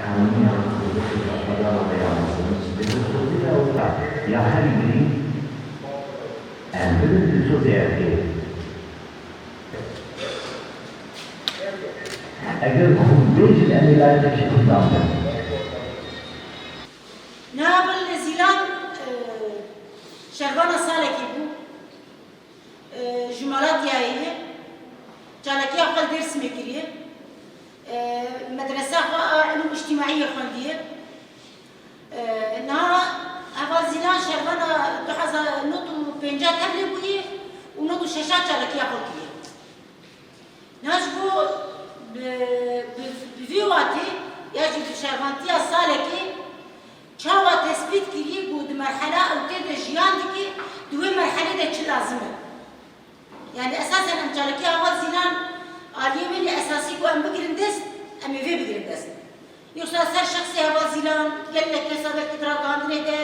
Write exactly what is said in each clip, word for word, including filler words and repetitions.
Harmoniya Kurdistanê, Qadama Beyazıt'ın, ya her biri, em bidin di sozê erkê. Eger hûn bêjin, em ê layê te çi hûn nabin. Niha Zîlan, e, şervana salekî bû. E, ji Malatyayê ye. Çalakiya xwe li Dêrsimê kiriye. E, medresa xwe a ilûm îctîmaiyê xwendiye. E, niha heval Zîlan şervana du hezar nod û pênca tevlî bûye û nod û şeşa çalakiya xwe kiriye. Niha ji bo bi, bi, bi vî watê ya jî bi şervantiya salekê çawa tespît kirî ku di merhela ew tê de jiyan dike, di wê merhelê de çi lazim e? Yani esasen em çalakiya heval Zîlan aliyê min ê esasî ku em bigirin dest, em ê vê bigirin dest. Yoksa ser şexsê heval Zîlan, gelek kesa belkî di ragihandinê de,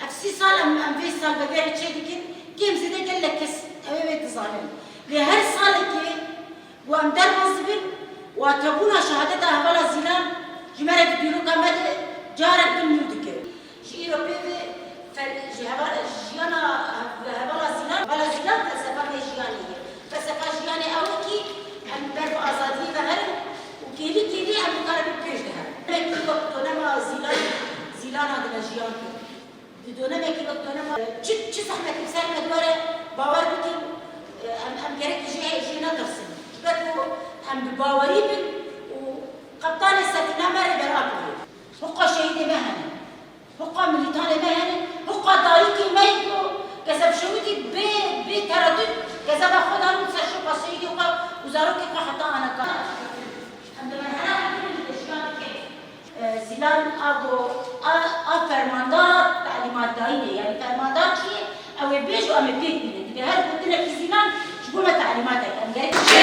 ev sî sal em, em vê salvegerê çêdikin, kêm zêde gelek kes ew ê vê dizanin. Lê her salekê ku em derbas dibin, watebûna şehadeta hevala Zîlan ji me re di dîroka me de carek din nû dike. Ji îro pê ve fel-, ji heval-, jiyana he-, hevala Zîlan, hevala Zîlan felsefa vê jiyanê ye. Felsefa jiyanê ew e kî em ber bi azadiyê ve herin û kêlî kêlî em bikaribin pêş de herin. Demekî wek donema Zîlan, Zîlana dime jiyan kir. Di donemekî wek donema çi, çi zehmetî bi ser me dware, bawer bikin, em, em gerek jê, jê netirsin. Ji ber ku em bi bawerî bin û qeptanê sefîna me rê bera bigrin. Hiqa şehîdê me hene. Hiqa milîtanê me hene. Hiqa dayikê me yî ku kezeb şewitî bê, bê teredût kezeba xwe dan û ser şopa şehîdê xwe û zarokê xwe heta ana ka. Em di merhela bikin, em di jiyan bikin. E, Zîlan a go, a, a fermandar talîmat dayînê, yanî fermandar çi ye? Ew ê bêj û em ê pêk bînin. Divê her gotinekî Zîlan ji bo me talîmat e. Em gerek jê